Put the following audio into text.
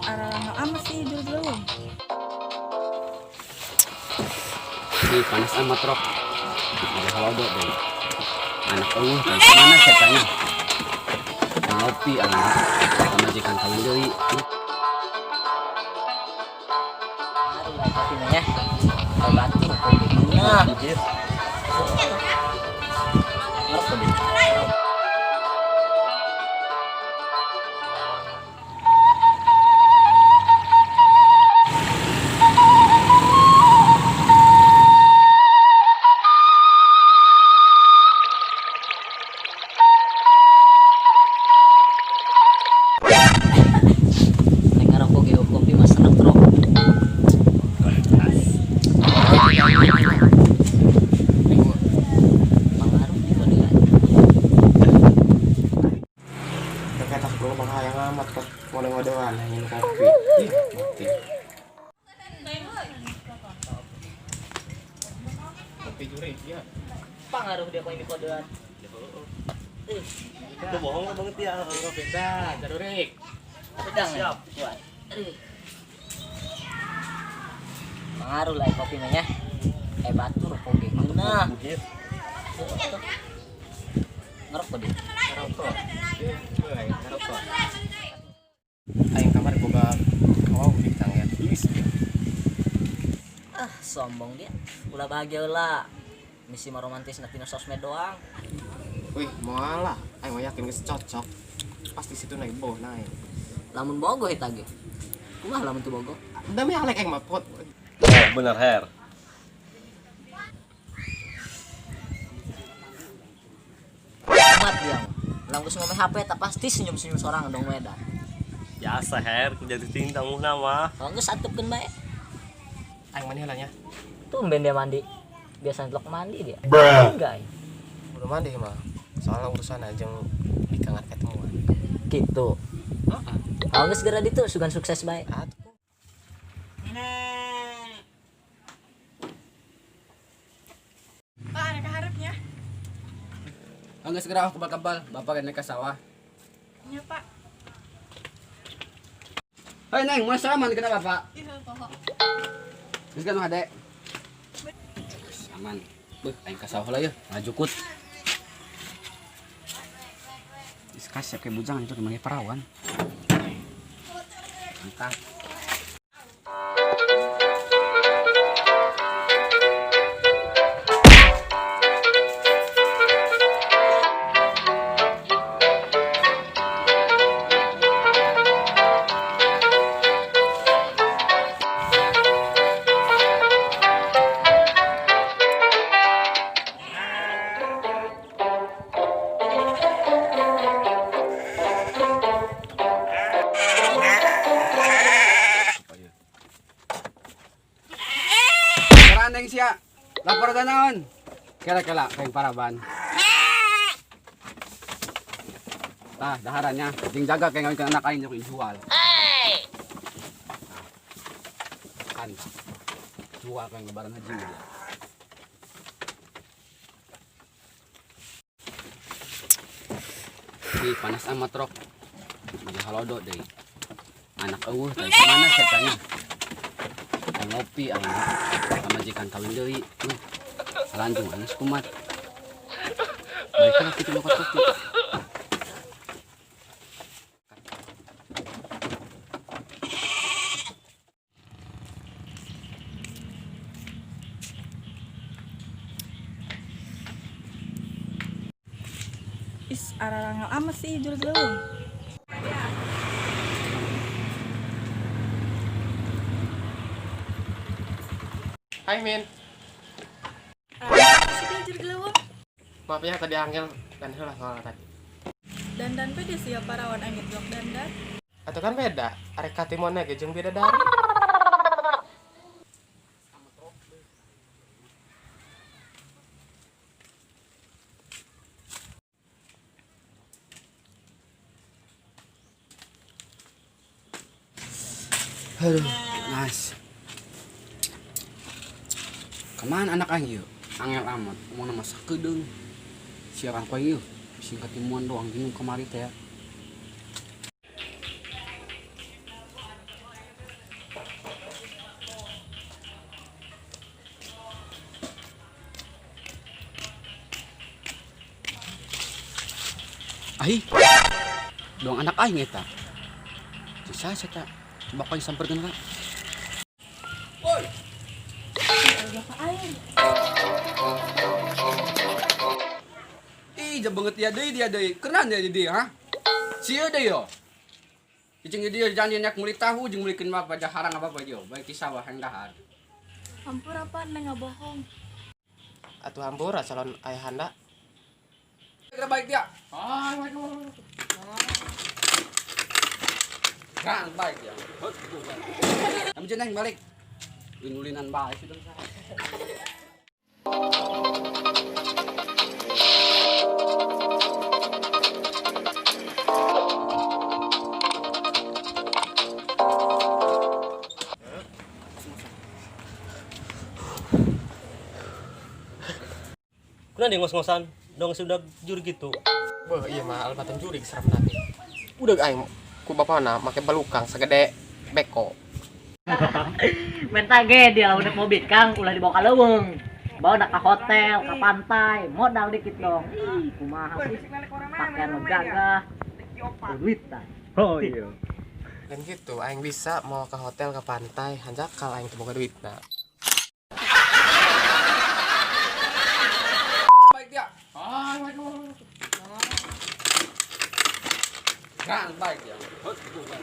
Ararangel amat sih jurug. Ih, panas amat rok. Ada halodo deh. Anak eueuh teh kemana saya? Ngopi anak pamajikan kawin deui. Aduh, lah kopi mah nya. Batur kopi. Nah, anjir. Ngerokok dia. Nek ngerokok ge kopi mah seneng trok. Pengaruh di kodean. Dekat tas gue bakal yang amat kok ngode-ngodean yang kopi. Ih, mati. Kopi jurik ya. Pengaruh dia kok ini kodean. Itu bohong banget ya. Enggak beda, jarurik. Pedang ya? Kuat. Aduh. Pengaruh lah kopi mah nya. Eh batur kopi geunah. Ngerokok dia. Ngerokok. Ngerokok. Aing kamar boga kawau bintang ya. Ah, sombong dia. Ulah bahagia lah. Misi mah romantis na tina sosmed doang. Wih, moal lah. Aing mah yakin geus cocok. Pasti situ naik boh naik. Lamun bogoh eta ge. Kumaha lamun teu bogoh? Demi alek aing mah pot. Oh, bener Her. Amat dia mah. Lamun geus ngomong HP tak pasti senyum-senyum sorang dong weda. Biasa Her, jatuh cinta mu nama. Kalau geus antepkeun bae. Aing mandi heula nya. Tumben dia mandi. Biasanya telok mandi dia. Enggak. Udah mandi mah. Soalnya urusan aja di kangen ketemuan. Gitu. Kalau geus segera ditu sugan sukses bae. Atuh. Pak, ada keharapnya. Enggak segera aku kebal-kebal, bapak naik ke sawah. Iya, Pak. Hei Neng, mau salaman kenapa Bapak? Iya, poho. Geus kan hade. Aman. Beuh, aing ka sawah lah ya, ngajukut. Geus kasep ke bujang itu kemana perawan. Mantap. Neng sia. Lapor ta naon? Kela-kela kayak paraban. Tah, daharannya. Jing jaga kayak ngawinkeun anak aing jeung jual. Kan. Jual kayak lebaran haji dia. Ih, panas amat rok. Jadi halodo deh. Anak eueuh teh kemana saya tanya. Ngopi aing pamajikan kawin deui. Lanjung aing kumat. Baiklah kita nyokot kopi. Is ararangel amat sih jurug. Hai Min. Sih jurug. Maaf ya tadi angel dan heula soalnya tadi. Dandan pe dia siap parawan angin blok dandan. Atau kan beda, arek katimona ge jeung beda dari. Aduh, nice. Kemana anak aing yeuh? Angel amat, mau nama sakedeung. Siaran ku aing yeuh, singkat timuan doang gini kemari teh. Ai. Doang anak aing eta. Sisa eta. Coba kau samperkeun lah. Woi. Bapak aing. Ih, jauh banget dia deui dia deui. Kenan dia di ha? Sieun deui yo. Icing dia janji nyak meuli tahu jeung meulikeun apa jaharang apa apa yo. Baik di sawah yang dahar. Hampura apa neng ngabohong. Atuh hampura calon ayahanda. Kira baik dia. Ah, waduh. Kan baik dia. Hut, tuh, kan. Kamu jeneng balik. Ulinan baik sih dong. Kuna dia ngos-ngosan, dong sudah jur gitu. Beuh, iya mah albatan jurig serem nanti. Udah aing ku bapana make balukang segede beko. Menta ge dia lamun naik mobil Kang ulah dibawa ka leuweung. Bawa nak ke hotel, ke pantai, modal dikit dong. Ih, kumaha sih? Pakaian mah gagah. Duit tah. Oh iya. Dan gitu aing bisa mau ke hotel ke pantai hanjakal aing teu boga duitna. Baik dia. Ah, waduh. Kan baik dia. Hut, tuh, kan.